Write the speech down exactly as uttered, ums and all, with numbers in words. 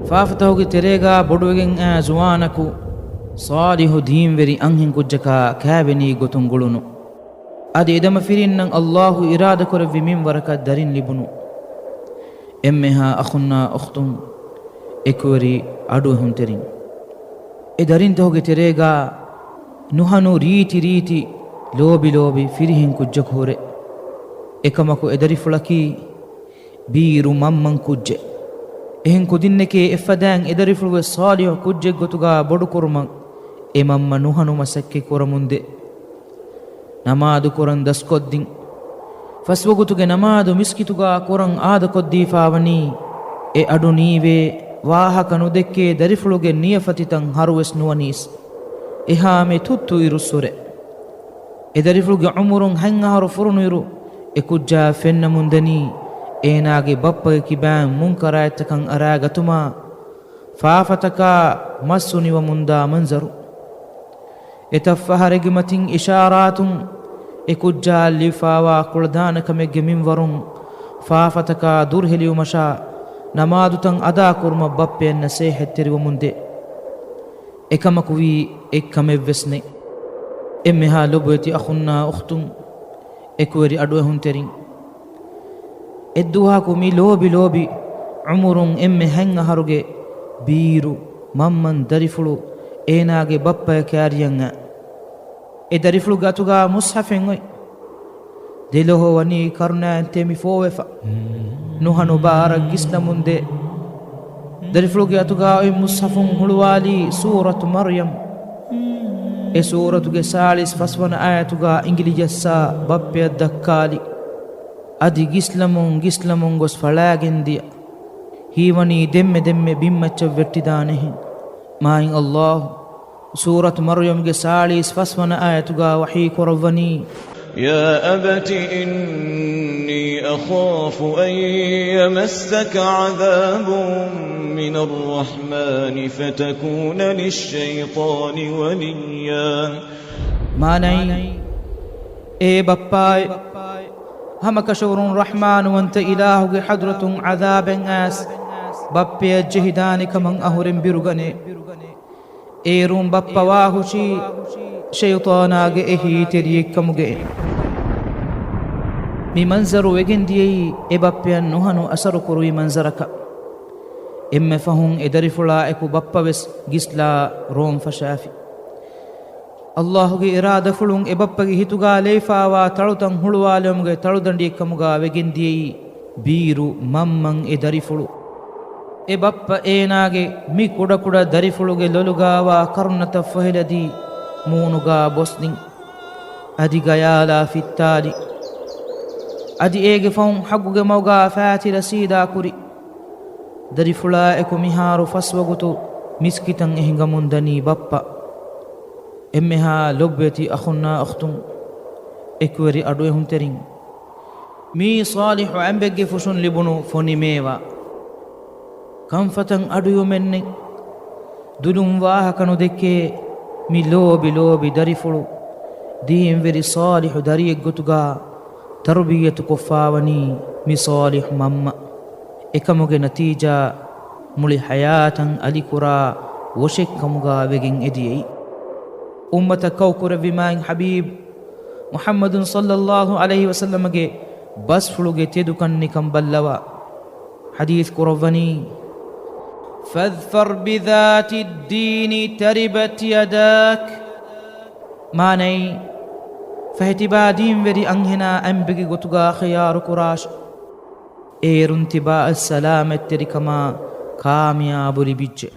ފާފަތަކުގެ ތެރޭގާ ބޮޑުވެގެން އައި ޒުވާނަކު ޞާލިޙު ދީންވެރި އަންހެން ކުއްޖަކާ ކާވެނީ ގޮތުން ގުޅުނު. އަދި އެދަމަފިރިންނަށް ﷲ އިރާދަކުރެއްވި މިންވަރަކަށް ދަރިން ލިބުނު. އެންމެހާ އަޚުންނާ އުޚްތުން، އެކުވެރި އަޑުއެހުންތެރިން. އެ ދަރިންތަކުގެ ތެރޭގާ ނުހަނު ރީތި ރީތި ލޯބި ލޯބި ފިރިހެން ކުއްޖަކު ހުރޭ. އެކަމަކު އެ ދަރިފުޅަކީ ބީރު މަންމަން ކުއްޖެއް. އެހެން ކުދިންނެކޭ އެއްފަދައިން އެ ދަރިފުޅުވެސް ޞާލިޙު ކުއްޖެއްގޮތުގާ ބޮޑުކުރުމަށް އެ މަންމަ ނުހަނު މަސައްކަތް ކުރަމުންދޭ. ނަމާދު ކުރަން ދަސްކޮށްދިން. ފަސްވަގުތުގެ ނަމާދު މިސްކިތުގާ ކުރަން އާދަކޮށްދީފާވަނީ، އެ އަޑު ނީވޭ، ވާހަކަ ނުދެއްކޭ ދަރިފުޅުގެ ނިޔަފަތިތައް ހަރުވެސް ނުވަނީސް. އެހާމެ ތުއްތު އިރުއްސުރެ. އެ ދަރިފުޅުގެ ޢުމުރުން ހަތް އަހަރު ފުރުނުއިރު، އެ ކުއްޖާ ފެންނަމުންދަނީ، އޭނާގެ ބައްޕަގެ ކިބާއިން މުންކަރާތްތަކަށް އަރާގަތުމާ، ފާފަތަކާ މަސް އުނިވަމުންދާ މަންޒަރު. އެތައް ފަހަރެއްގެ މަތިން އިޝާރާތުން އެ ކުއްޖާއަށް ލިބިފާވާ ކުޅަދާނަ ކަމެއްގެ މިންވަރުން ފާފަތަކާ ދުރުހެލިވުމަށާ ނަމާދުތައް އަދާކުރުމަށް ބައްޕަޔަށް ނަސޭހަތްތެރިވަމުންދޭ. އެކަމަކުވީ އެއްކަމެއްވެސް ނެތް. އެންމެހާ ލޮބުވެތި އަޚުންނާ އުޚްތުން، އެކުވެރި އަޑުއެހުންތެރިން. އެއްދުވަހަކު މި ލޯބި ލޯބި ޢުމުރުން އެންމެ ހަތް އަހަރުގެ ބީރު މަންމަން ދަރިފުޅު އޭނާގެ ބައްޕަޔަށް ކާރިޔަށް އައި. އެ ދަރިފުޅުގެ އަތުގާ މުޞްޙަފެއް އޮތް. ދެލޯ ވަނީ ކަރުނައިން ތެމި ފޯވެފަ. ނުހަނު ބާރަށް ގިސްލަމުންދޭ. ދަރިފުޅުގެ އަތުގާ އޮތް މުޞްޙަފުން ހުޅުވާލީ ސޫރަތު މަރްޔަމް. އެ ސޫރަތުގެ ސާޅީސް ފަސްވަނަ އާޔަތުގާ އިނގިލި ޖައްސާ ބައްޕަޔަށް ދައްކާލި. އަދި ގިސްލަމުން ގިސްލަމުން ގޮސް ފަޅާގެން ދިޔަ. ހީވަނީ ދެންމެ ދެންމެ ބިންމައްޗަށް ވެއްޓިދާނެހެން. މާތް ﷲ ސޫރަތު މަރްޔަމްގެ ސާޅީސް ފަސްވަނަ އާޔަތުގާ ވަޙީ ކުރައްވަނީ، يا أبت إني أخاف أن يمسك عذاب من الرحمن فتكون للشيطان وليا. މާނައީ، އޭ ބައްޕާއޭ، ހަމަކަށަވަރުން ރަޙްމާންވަންތަ އިލާހުގެ ޙަޟްރަތުން ޢަޛާބެއް އައިސް ބައްޕަޔަށް ޖެހިދާނެ ކަމަށް އަހުރެން ބިރުގަނޭ. އޭރުން ބައްޕަ ވާހުށީ ޝައިޠާނާގެ އެހީތެރިއެއްކަމުގައި. މި މަންޒަރު ވެގެން ދިޔައީ އެ ބައްޕަޔަށް ނުހަނު އަސަރުކުރުވި މަންޒަރަކަށް. އެންމެ ފަހުން އެ ދަރިފުޅާ އެކު ބައްޕަވެސް ގިސްލާ ރޯން ފަށާފި. ﷲގެ އިރާދަފުޅުން އެ ބައްޕަގެ ހިތުގާ ލެއިފާވާ ތަޅުތައް ހުޅުވާލުމުގެ ތަޅުދަނޑިއެއްކަމުގާ ވެގެން ދިޔައީ ބީރު މަންމަން އެ ދަރިފުޅު. އެ ބައްޕަ އޭނާގެ މި ކުޑަކުޑަ ދަރިފުޅުގެ ލޮލުގާވާ ކަރުނަތައް ފޮހެލަދީ މޫނުގާ ބޮސްދިން. އަދި ގަޔާލާ ފިއްތާލި. އަދި އޭގެ ފަހުން ޙައްޤުގެ މަގުގާ ފާތި ރަސީދާ ކުރި. ދަރިފުޅާ އެކު މިހާރު ފަސްވަގުތު މިސްކިތަށް އެހިނގަމުން ދަނީ ބައްޕަ. އެންމެހާ ލޮބުވެތި އަޚުންނާ އުޚްތުން، އެކުވެރި އަޑުއެހުންތެރިން. މީ ޞާލިޙު އަނބެއްގެ ފުށުން ލިބުނު ފޮނި މޭވާ. ކަންފަތަށް އަޑުއިވުމެއްނެތް. ދުލުން ވާހަކަ ނުދެއްކޭ މި ލޯބި ލޯބި ދަރިފުޅު. ދީންވެރި ޞާލިޙު ދަރިއެއްގޮތުގާ ތަރުބިއްޔަތުކޮށްފާވަނީ މި ޞާލިޙު މަންމަ. އެކަމުގެ ނަތީޖާ މުޅި ޙަޔާތަށް އަލިކުރާ ވޮށެއްކަމުގާ ވެގެން އެދިޔައީ. އުއްމަތަށް ކައުކުރެއްވި މާތް ޙަބީބް މުޙައްމަދު ޞައްލައްލާހު ޢަލައިހި ވަސައްލަމަގެ ބަސްފުޅުގެ ތެދުކަން ނިކަން ބައްލަވާ. ޙަދީޘް ކުރައްވަނީ، فاظفر بذات الدين تربت يداك. މާނައީ، ފަހެ ތިބާ ދީންވެރި އަންހެނާ އަނބެއްގެ ގޮތުގާ ޚިޔާރު ކުރާށި. އޭރުން ތިބާއަށް ސަލާމަތްތެރިކަމާ ކާމިޔާބު ލިބިއްޖެ.